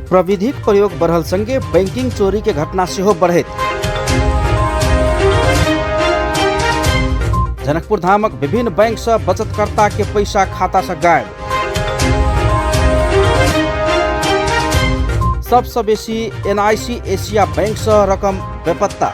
प्रविधिक प्रयोग बढ़ल संगे बैंकिंग चोरी के घटना सेहो बढ़ैत। जनकपुर धामक विभिन्न बैंक से बचतकर्ता के पैसा खाता से गायब। सबसे बेसी एनआईसी एशिया बैंक से रकम बेपत्ता।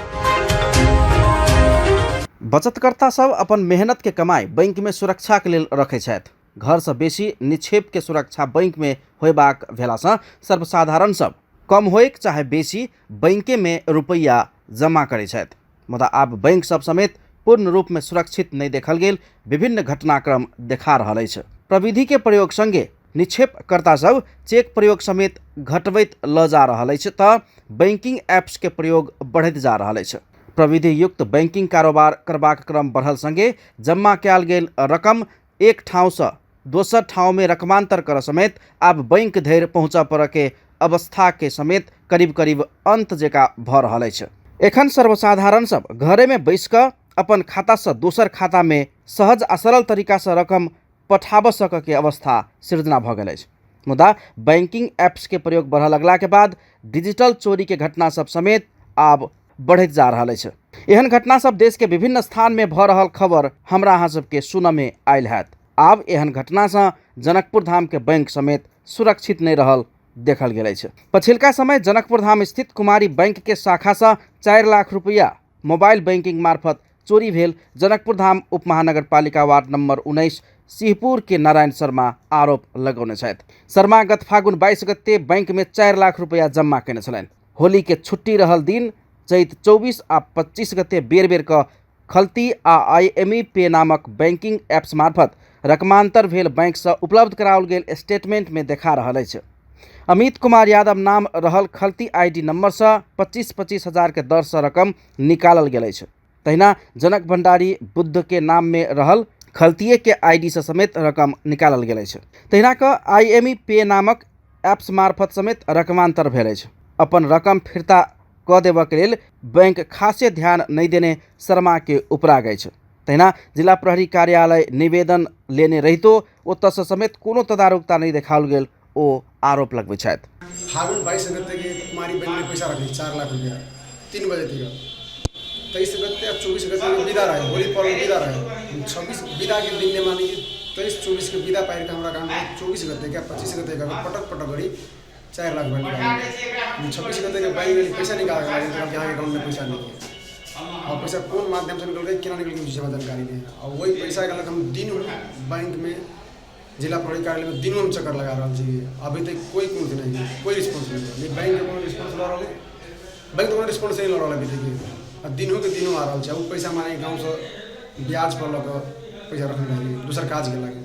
बचतकर्ता सब अपन मेहनत के कमाई बैंक में सुरक्षा के लेल रखै छथि। घर से बेसी निक्षेप के सुरक्षा बैंक में होयबाक भेलासँ सर्वसाधारण सब कम होइक चाहे बेसी बैंके में रुपैआ जमा करै छथि। मुदा आब बैंक सब समेत पूर्ण रूप में सुरक्षित नहि देखल गेल विभिन्न घटनाक्रम देखा रहल अछि। प्रविधि के प्रयोग संगे निक्षेपकर्ता सब चेक प्रयोग समेत घटबैत ल जा रहल अछि तऽ बैंकिंग ऐप्स के प्रयोग बढ़ैत जा रहल अछि। प्रविधि युक्त बैंकिंग कारोबार करबाक क्रम बढ़ल संगे जमा कयल गेल रकम एक ठाउँसँ दोसर ठाउँमे रकमान्तर करऽ समेत आब बैंक धरि पहुँचऽ पड़ऽके अवस्थाके समेत करीब करीब अन्त जकाँ भऽ रहल अछि। एखन सर्वसाधारण सब घरेमे बैसि कऽ अपन खातासँ दोसर खातामे सहज आ सरल तरीकासँ रकम पठाबऽ सकऽके अवस्था सृजना भऽ गेल अछि। मुदा बैंकिंग ऐप्सके प्रयोग बढ़ऽ लगलाके बाद डिजिटल चोरीके घटना सब समेत आब बढ़ैत जा रहल अछि। एहन घटना सब देश के विभिन्न स्थान में भऽ रहल खबर हमरा अहाँ सबके सुनऽ में आयल हैत। आब एहन घटना सँ जनकपुर धाम के बैंक समेत सुरक्षित नहि रहल देखल गेल अछि। पछिलका समय जनकपुर धाम स्थित कुमारी बैंक के शाखा सँ 4 लाख रुपया मोबाइल बैंकिंग मार्फत चोरी भेल जनकपुर धाम उप महानगरपालिका वार्ड नंबर 19 सिंहपुर के नारायण शर्मा आरोप लगौने छथि। शर्मा गत फागुन 22 गते बैंक में 4 लाख रुपया जम्मा केने छलनि। होली के छुट्टी रहल दिन चैत 24 आ 25 गते बेर बेर क खल्ती आ आईएमई पे नामक बैंकिंग ऐप्स मार्फत रकमांतर भेल बैंक से उपलब्ध कराओल गेल स्टेटमेंट में देखा रहल अछि। अमित कुमार यादव नाम रहल खल्ती आईडी नंबर से 25-25 हजार के दर से रकम निकालल गेल अछि। तहिना जनक भंडारी बुद्ध के नाम में रहल खल्तीये के आईडी से समेत रकम निकालल गेल अछि। तहिना क आईएमई पे नामक ऐप्स मार्फत समेत रकमांतर भेल अछि। अपन रकम फिर्ता कऽ देबऽके लेल बैंक खासे ध्यान नहि देने शर्मा के उपराग अछि। तहिना जिला प्रहरी कार्यालय निवेदन लेने रहितो ओतऽसँ समेत कोनो तदारुकता नहि देखाओल गेल ओ आरोप लगबै छथि। फागुन 22 गते के कुमारी बैंक में पैसा रखली 4 लाख रुपया 3 बजे तिर 23 गते आ 24 गते के विदा रहे, होली पर्व विदा रहे। 26 विदा के दिन ने मानी कि 23 24 के विदा पाइर के हमरा अकाउंट में 24 गते के 25 गते के पटक पटक गरी 4 लाख रुपया निकाल। 26 गते के बैंक में पैसा निकाल के लागल, तो यहाँ के अकाउंट में पैसा नहीं है। और पैसा कौन माध्यम से निकल गई, केना निकल गई, मुझे जानकारी नहीं है। और वही पैसा के हम दिन बैंक में जिला प्रहरी कार्यालय में दिनों हम चक्कर लगा रहा छी, अभी तक कोई कुछ नहीं है, कोई रिस्पॉन्स नहीं है। नहीं बैंक के कोनो रिस्पॉन्स ल रहल है, बैंक के कोनो रिस्पॉन्स नहीं ल रहल है अभी तक। आ दिनों के दिनों आ रहल छै। ओ पैसा माने गाँव से ब्याज पर लऽ कऽ पैसा रखने रहियै दोसर काज के लागे।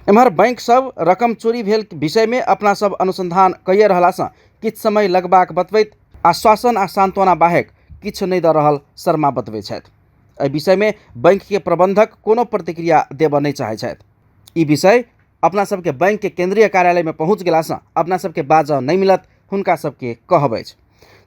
एम्हर बैंक सब रकम चोरी भेल विषय में अपना सब अनुसंधान कइए रहला सँ किछु समय लगबाक बतबैत आश्वासन आ सांत्वना बाहेक किछु नहि दऽ रहल शर्मा बतबै छथि। एहि विषय में बैंक के प्रबंधक कोनो प्रतिक्रिया देबऽ नहि चाहै छथि। ई विषय अपना सबके बैंक के केंद्रीय कार्यालय में पहुंच गेला सँ अपना सबके बाजऽ नहि मिलत हुनका सबके कहब अछि।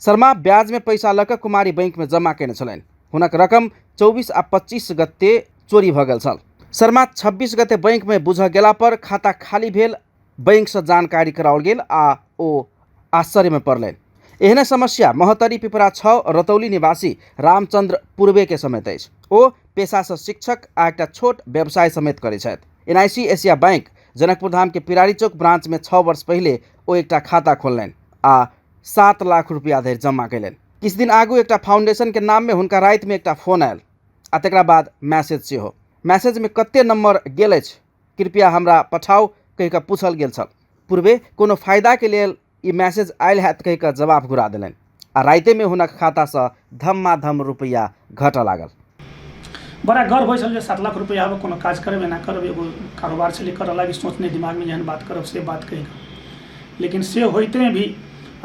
शर्मा ब्याज में पैसा लऽ कऽ कुमारी बैंक में जमा केने छलनि। हुनक रकम 24 आ 25 गते चोरी भऽ गेल छल। शर्मा 26 गते बैंक में बुझऽ गेला पर खाता खाली भेल बैंक से जानकारी कराओल गेल आ ओ आश्चर्य में पड़लनि। एहने समस्या महोत्तरी पिपरा 6 रतौली निवासी रामचंद्र पूर्वे के समेत अछि। ओ पेशा से शिक्षक आ एकटा छोट व्यवसाय समेत करै छथि। NIC Asia bank Janakpur Dham के पिरारी चौक ब्रांच में 6 वर्ष पहिले ओ एकटा खाता खोललनि आ 7 लाख रुपया धरि जमा कयलनि। किछु दिन आगू एकटा फाउंडेशन के नाम में हुनका राति में एकटा फोन आयल आ तकरा बाद मैसेज सेहो। मैसेज में कते नंबर गेल अछि कृपया हमरा पठाउ कहि कऽ पूछल गेल छल। पूर्वे कोनो फायदा के लेल ई मैसेज आयल हैत कहि कऽ जवाब घुरा देलनि आ रातिमे में हुनक खातासँ धमाधम रुपैआ घटऽ लागल। बड़ा गर्व होइ छल जे 7 लाख रुपैआ आब कोनो काज करब, एना करब, एगो कारोबार छलै करऽ लागी, सोचने दिमागमे जेहन बात करब से बात कहि कऽ। लेकिन से होइते भी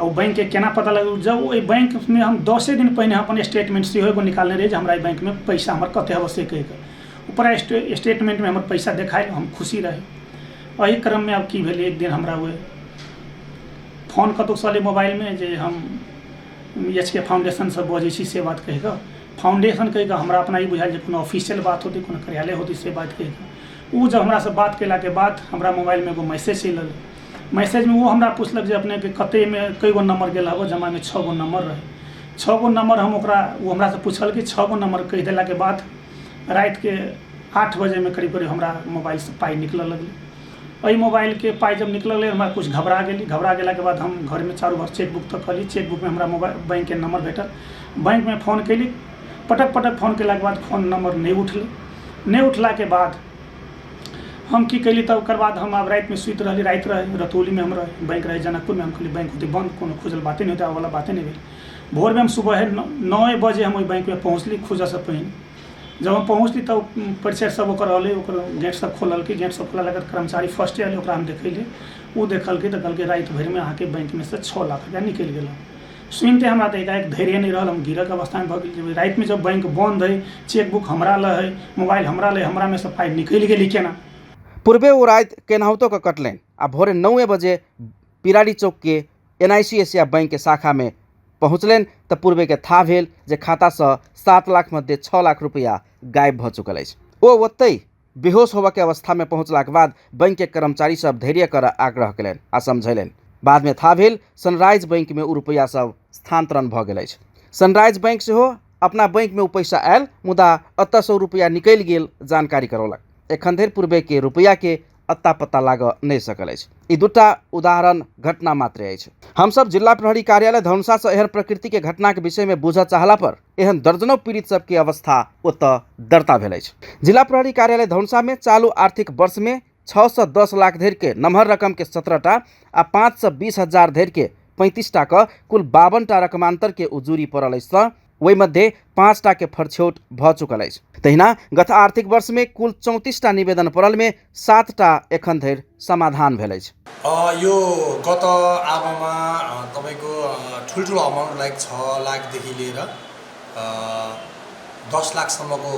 आ ओ बैंकके केना पता लगल, जब ओहि बैंकमे हम 10 दिन पहिने अपन स्टेटमेंट सेहो एगो निकालने रही जे हमरा एहि बैंकमे पैसा हमर कते हबऽ से कहि कऽ। ऊपर स्टेटमेंटमे हमर पैसा देखायल, हम खुशी रही। एहि क्रममे आब की भेलै, एक दिन हमरा ओहि फोन कतहुसँ एलै मोबाइलमे जे हम एच के फाउंडेशनसँ बजै छी से बात कहि कऽ। फाउंडेशन कहि कऽ हमरा अपना ई बुझायल जे कोनो ऑफिशियल बात होतै, कोनो कार्यालय होतै से बात कहि कऽ। ओ जब हमरासँ बात कयलाके बाद हमरा मोबाइलमे एगो मैसेज चलि एलै। मैसेजमे ओ हमरा पुछलक जे अपनेके कतेमे कए गो नम्बर गेल हबऽ। जमामे 6 गो नम्बर रहै, 6 गो नम्बर हम ओकरा ओ हमरासँ पुछलकै। 6 गो नम्बर कहि देलाके बाद रातिके 8 बजेमे करीब करीब हमरा मोबाइलसँ पाइ निकलऽ लगलै। एहि मोबाइलके पाइ जब निकलऽ लगलै हमरा किछु घबरा गेली। घबरा गेलाके बाद हम घरमे चारू भर चेकबुक तक कहली। चेकबुकमे हमरा मोबाइल बैंकके नम्बर भेटल। बैंकमे फोन कयली, पटक पटक फोन कयलाके बाद फोन नम्बर नहि उठलै। नहि उठलाके बाद हम की कयली, तऽ ओकर बाद हम आब रातिमे सुति रहली। राति रहै, रतौलीमे हम रही, बैंक रहै जनकपुरमे। हम कहली बैंक होतै बन्द, कोनो खुजल बाते नहि होतै, आबऽवला बाते नहि भेल। भोरमे हम सुबह 9 बजे हम ओहि बैंकमे पहुँचली खुजऽसँ पहिने। जब हम पहुँचली तब परिचय सब ओकर रहलै, ओकर गेट सब खोललकै। गेट सब खोललाके बाद कर्मचारी फर्स्टे अयलै, ओकरा हम देखैली। ओ देखलकै तऽ कहलकै राति भरिमे अहाँके बैंकमे से 6 लाख रुपैआ निकलि गेल। सुनिते हमरा तऽ एकाएक धैर्य नहि रहल, हम गिरऽके अवस्थामे भऽ गेली। रातिमे जब बैंक बन्द हइ, चेकबुक हमरा लग हइ, मोबाइल हमरा लग हइ, हमरामे से पाइ निकलि गेलै केना? पूर्वे ओ राति केनाहितो कऽ कटलनि आ भोरे 9 बजे पिरारी चौकके एन I C Asia बैंकके शाखामे पहुँचलनि तऽ पूर्वेके थाह भेल जे खातासँ 7 लाख मध्ये 6 लाख रुपैआ गायब भऽ चुकल अछि। ओ ओतहि बेहोश होबऽके अवस्थामे पहुँचलाके बाद बैंकके कर्मचारी सब धैर्य करऽ आग्रह कयलनि आ समझेलनि। बादमे थाह भेल सनराइज बैंकमे ओ रुपैआ सब स्थानांतरण भऽ गेल अछि। सनराइज बैंक सेहो अपना बैंकमे ओ पैसा आयल, मुदा एतऽसँ ओ रुपैआ निकलि गेल जानकारी करौलक। एखन धरि पूर्वेके रुपैआके अत्ता पत्ता लागऽ नहि सकल अछि। ई दूटा उदाहरण घटना मात्र अछि। हमसब जिला प्रहरी कार्यालय धनुषासँ एहन प्रकृतिके घटनाके विषयमे बुझऽ चाहला पर एहन दर्जनों पीड़ित सबके अवस्था ओतऽ दर्ता भेल अछि। जिला प्रहरी कार्यालय धनुषामे चालू आर्थिक वर्षमे 6 से 10 लाख धरिके नमहर रकमके 17टा आ 5 से 20 हजार धरिके 35टा क कुल 52टा रकमान्तरके उजूरी पड़ल अछि तऽ ओहि मध्ये 5टा के फरछौट भऽ चुकल अछि। तहिना गत आर्थिक वर्षमे कुल 34टा निवेदन पड़लमे 7टा एखन धरि समाधान भेल अछि। यो गत आवामा तपाईँको ठुल्ठुलो अमाउन्ट लाइक 6 लाखदेखि लिएर 10 लाखसम्मको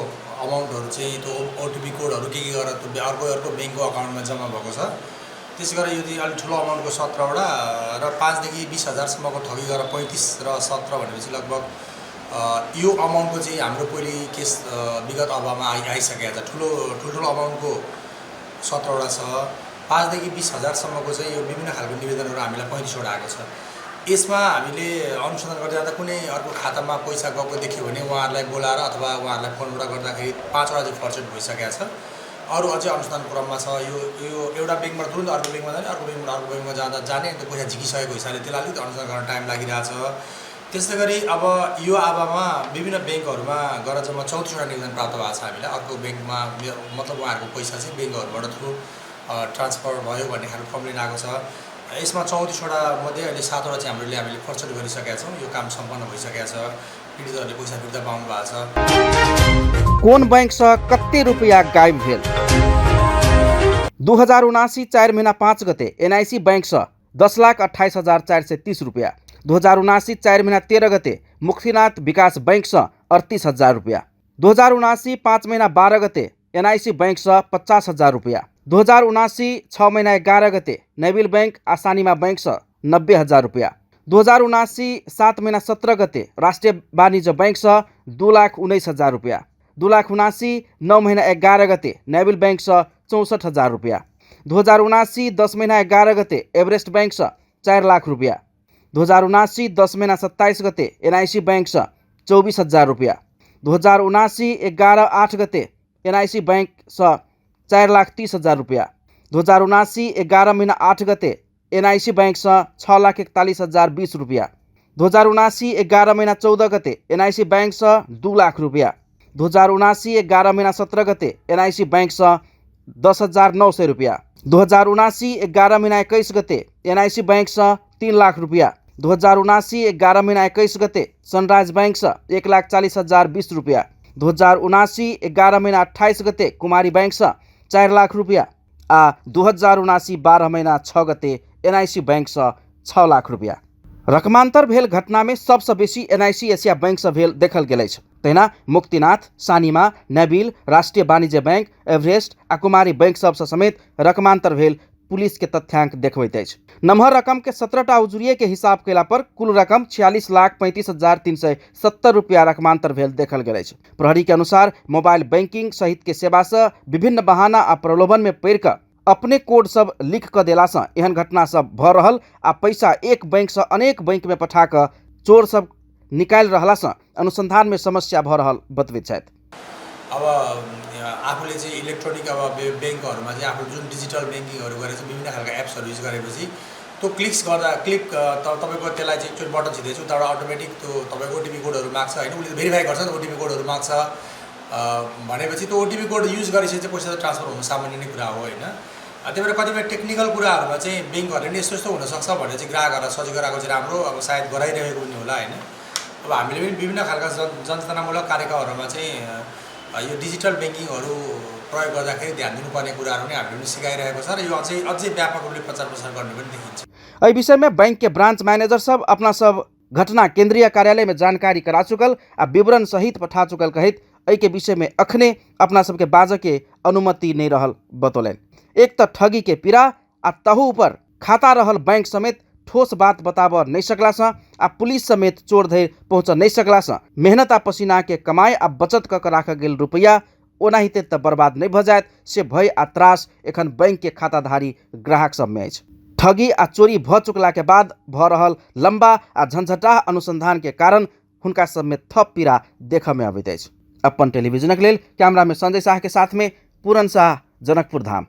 अमाउन्टहरू चाहिँ त्यो ओटिपी कोडहरू के के गरेर त्यो अर्को अर्को ब्याङ्कको अकाउन्टमा जम्मा भएको छ। त्यसै गरेर यो चाहिँ अलिक ठुलो अमाउन्टको 17वटा र 5 देखि 20 हजारसम्मको ठगी गरेर 35 र 17 भनेपछि लगभग यो अमाउन्टको चाहिँ हाम्रो पहिले केस विगत अभावमा आइसकेको छ। ठुल्ठुलो अमाउन्टको 17वटा छ, 5 देखि 20 हजारसम्मको चाहिँ यो विभिन्न खालको निवेदनहरू हामीलाई 35वटा आएको छ। यसमा हामीले अनुसन्धान गर्दै जाँदा कुनै अर्को खातामा पैसा गएको देख्यो भने उहाँहरूलाई बोलाएर अथवा उहाँहरूलाई फोनबाट गर्दाखेरि 5वटा चाहिँ फर्चेट भइसकेको छ। अरू अझै अनुसन्धान क्रममा छ। यो यो एउटा ब्याङ्कबाट तुरन्त अर्को ब्याङ्कमा जाने, अर्को ब्याङ्कबाट अर्को ब्याङ्कमा जाँदा जाने, अन्त पैसा झिकिसकेको हिसाबले त्यसलाई अलिकति अनुसन्धान गर्न टाइम लागिरहेछ। त्यसै गरी अब यो आवामा विभिन्न ब्याङ्कहरूमा गएर जम्मा 34वटा निवेदन प्राप्त भएको छ हामीलाई। अर्को ब्याङ्कमा मतलब उहाँहरूको पैसा चाहिँ ब्याङ्कहरूबाट थ्रु ट्रान्सफर भयो भन्ने खालको कम्प्लेन आएको छ। यसमा 34वटा मध्ये अहिले 7वटा चाहिँ हामीले फर्चेट गरिसकेका छौँ। यो काम सम्पन्न भइसकेको छ, पीडितहरूले पैसा फिर्ता पाउनु भएको छ। कोन बैंकसँ कते रुपैआ गायब भेल? 2079 4 महिना 5 गते एनआईसी बैंकसँ 10,28,430 रुपैआ, 2079 4 महिना 13 गते मुक्तिनाथ विकास बैंकसँ 38,000 रुपैआ, 2079 5 महिना 12 गते एनआईसी बैंकसँ 50,000 रुपैआ, 2079 6 महिना 11 गते नेबिल बैंक आ सानिमा बैंकसँ 90,000 रुपैआ, 2079 7 महिना 17 गते राष्ट्रिय वाणिज्य बैंकसँ 2,19,000 रुपैआ, 2,79 9 महिना 11 गते नेबिल बैंकसँ 64,000 रुपैआ, 2079 10 महिना 11 गते एभरेस्ट बैंकसँ 4 लाख रुपैआ, 2079 10 महिना 27 गते एनआईसी बैंकसँ 24,000 रुपैआ, 2079 11 8 गते एनआईसी बैंकसँ 4,30,000 रुपैआ, 2079 11 महिना 8 गते एनआईसी बैंकसँ 6,41,020 रुपैआ, 2079 11 महिना 14 गते एनआईसी बैंकसँ 2 लाख रुपैआ, 2079 11 महिना 17 गते एनआईसी बैंकसँ 10,900 रुपैआ, 2079 11 महिना 21 गते एनआईसी बैंकसँ 3 लाख रुपैआ, 2079 11 महिना 21 गते सनराइज बैंकसँ 1,40,020 रुपैआ, 2079 11 महिना 28 गते कुमारी बैंकसँ 4 लाख रुपैआ आ 2079 12 महिना 6 गते एनआईसी बैंकसँ 6 लाख रुपैआ। रकमान्तर भेल घटनामे सबसँ बेसी एनआईसी एशिया बैंकसँ भेल देखल गेल अछि। तहिना मुक्तिनाथ, सानिमा, नेबिल, राष्ट्रिय वाणिज्य बैंक, एभरेस्ट आ कुमारी बैंक सबसँ समेत रकमान्तर भेल पुलिस के तथ्यांक देखबैत अछि। नमहर रकम के 17टा उजुरिये के हिसाब कयला पर कुल रकम 46,35,370 रुपया रकमान्तर भेल देखल गेल अछि। प्रहरी के अनुसार मोबाइल बैंकिंग सहित के सेवा से विभिन्न बहाना आ प्रलोभन में पड़ि कऽ अपने कोड सब लिख कऽ देलासँ एहन घटना सब भऽ रहल आ पैसा एक बैंकसँ अनेक बैंकमे पठा कऽ चोर सब निकालि रहलासँ अनुसन्धानमे समस्या भऽ रहल बतबैत छथि। अब आफूले चाहिँ इलेक्ट्रोनिक अब ब्याङ्कहरूमा चाहिँ आफूले जुन डिजिटल ब्याङ्किङहरू गरेर चाहिँ विभिन्न खालका एप्सहरू युज गरेपछि त्यो क्लिक्स गर्दा क्लिक तपाईँको त्यसलाई चाहिँ एकचोटि बटन थिचेपछि उताबाट अटोमेटिक त्यो तपाईँको ओटिपी कोडहरू माग्छ होइन, उसले भेरिफाई गर्छ नि, ओटिपी कोडहरू माग्छ। भनेपछि त्यो ओटिपी कोड युज गरेपछि चाहिँ पैसा ट्रान्सफर हुनु सामान्य नै कुरा हो होइन। त्यही भएर कतिपय टेक्निकल कुराहरूमा चाहिँ ब्याङ्कहरूले पनि यस्तो यस्तो हुनसक्छ भनेर चाहिँ ग्राहकहरूलाई सजिलो गराएको चाहिँ राम्रो, अब सायद गराइरहेको पनि होला होइन। अब हामीले पनि विभिन्न खालका जनचेतनामूलक कार्यक्रमहरूमा चाहिँ यो डिजिटल ब्याङ्किङहरू प्रयोग गर्दाखेरि ध्यान दिनुपर्ने कुराहरू पनि हामीले पनि सिकाइरहेको छ र यो अझै अझै व्यापक रूपले प्रचार प्रसार गर्ने पनि देखिन्छ। एहि विषयमे बैंक के ब्रांच मैनेजर सब अपना सब घटना केंद्रीय कार्यालय में जानकारी करा चुकल आ विवरण सहित पठा चुकल कहैत एहि के विषय में अखने अपना सबके बाजऽ के अनुमति नहीं रहल बतौलनि। एक तऽ ठगी के पीड़ा आ तहू ऊपर खाता रहल बैंक समेत ठोस बात बताबऽ नहि सकलासँ आ पुलिस समेत चोर धरि पहुँचऽ नहि सकलासँ मेहनत आ पसीना के कमाइ आ बचत कऽ के राखल गेल रुपैआ ओनाहिते तऽ बर्बाद नहि भऽ जायत से भय आ त्रास एखन बैंक के खाताधारी ग्राहक सबमे अछि। ठगी आ चोरी भऽ चुकला के बाद भऽ रहल लंबा आ झंझटाह अनुसंधान के कारण हुनका सबमे थप पीड़ा देखऽ मे अबैत अछि। अपन टेलीविजनक लेल कैमरा में संजय शाह के साथ में पूरन शाह, जनकपुर धाम।